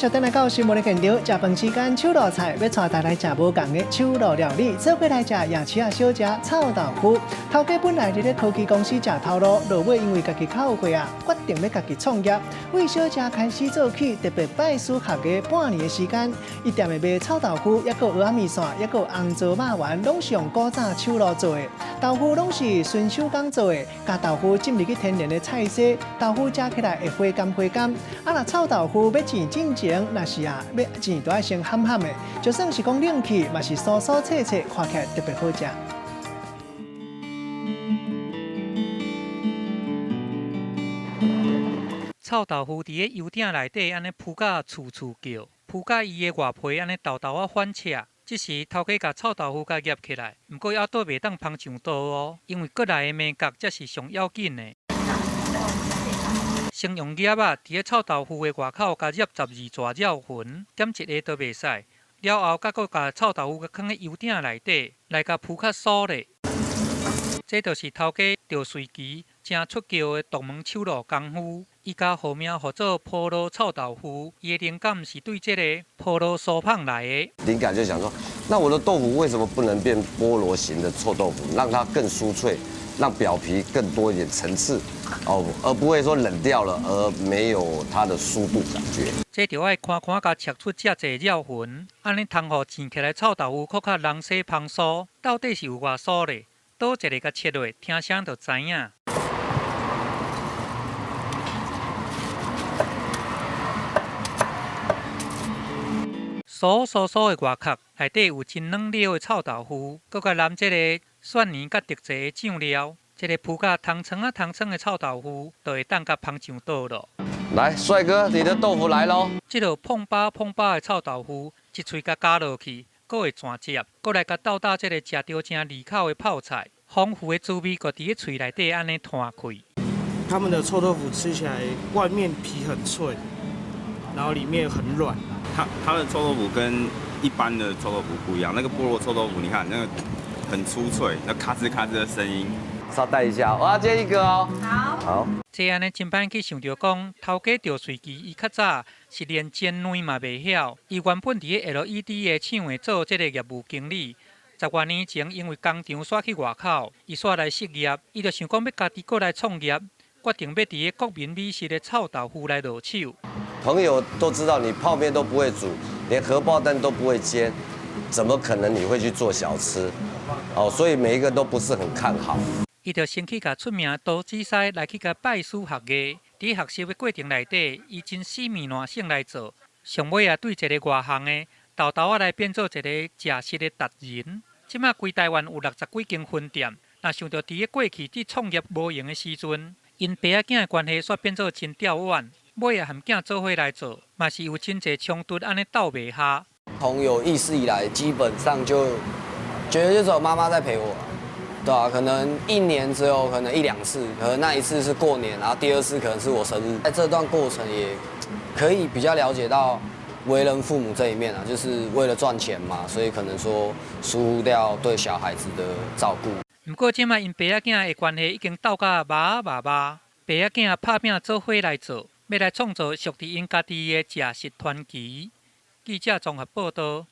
小等來到新聞的現場，食飯時間手路菜，欲帶大家來食無仝的手路料理，做伙來食夜市仔小食臭豆腐。頭家本來佇咧科技公司食頭路，落尾因為家己較有慧啊，決定欲家己創業。為小食開始做起，特別拜師學藝半年的時間，伊店內賣臭豆腐，抑閣蚵仔麵線，抑閣紅糟肉圓，攏是用古早手路做的。豆腐攏是純手工做的，共豆腐浸入去天然的菜色，豆腐食起來會回甘回甘。啊，若臭豆腐欲煎進前，若是啊欲煎都愛先譀譀的，就算是講冷去，嘛是酥酥脆脆，看起來特別好食。臭豆腐佇咧油鼎內底按呢浮甲欻欻叫，浮甲伊的外皮按呢沓沓仔反赤。這時頭家共臭豆腐共攑起來，毋過猶閣袂當捧上桌哦，因為閣來的眉角才是上要緊的。先用鑷仔佇咧臭豆腐的外口共鑷12逝繞痕，點一下都袂使。了後，閣閣共臭豆腐囥咧油鼎內底，來共浮較酥咧。這就是頭家趙瑞琪誠出叫的獨門手路功夫。伊共號名號做菠蘿臭豆腐，伊的靈感是對這個菠蘿酥麭來的。靈感就想說，那我的豆腐為什麼不能變菠蘿型的臭豆腐，讓它更酥脆，讓表皮更多一點層次，哦，而不會說冷掉了而沒有它的酥度感覺。這著愛寬寬共切出遮濟繞痕，按呢通予煎起來臭豆腐閣較濃細芳酥，到底是有偌酥咧？佗一个共切落，聽聲就知影。酥酥酥的外殼，內底有真軟溜的臭豆腐，閣共淋這个蒜泥佮特製的醬料，這个浮甲通霜仔通霜的臭豆腐，就會當共捧上桌囉。來，帥哥，你的豆腐來囉。這个膨飽膨飽的臭豆腐，一喙共咬落去，閣會轉接，閣來共鬥搭這个食著誠膩口的泡菜，豐富的滋味閣佇咧喙內底按呢彈開。他們的臭豆腐吃起來，外面皮很脆，然後裡面很軟。他的臭豆腐跟一般的臭豆腐不一樣，那個菠蘿臭豆腐，你看那個很酥脆，那咔吱咔吱的聲音。稍待一下，我要接一個哦。好。好。這按呢真歹去想著講，頭家趙瑞琪伊較早是連煎卵嘛袂曉。伊原本佇咧 LED 的廠的做這个業務經理，十外年前因為工廠徙去外口，伊煞來失業，伊就想講欲家己閣來創業，決定欲佇咧國民美食的臭豆腐來落手。朋友都知道你泡麵都不會煮，連荷包蛋都不會煎，怎麼可能你會去做小吃？哦，所以每一個都不是很看好。伊就先去共出名刀子師來去共拜師學藝，佇學習的過程內底，伊真死命爛性來做，上尾啊對一个外行的，沓沓仔來變做一个食食的達人。這馬規台灣有60幾間分店，若想著佇咧過去佇創業無閒的時陣，𪜶爸仔囝的關係煞變做真吊腕，尾仔和囝做伙來做，嘛是有真濟衝突，按呢鬥袂下。從有意識以來，基本上就覺得就只有媽媽在陪我。對啊，可能一年只有可能一兩次，可能那一次是過年，然後第二次可能是我生日。在這段過程也可以比較了解到為人父母這一面啊，就是為了賺錢嘛，所以可能說疏忽掉對小孩子的照顧。毋過這馬𪜶爸仔囝的關係已經鬥甲肉肉肉，爸仔囝拍拚做伙來做，欲來創造屬於𪜶家己的食食傳奇。記者綜合報導。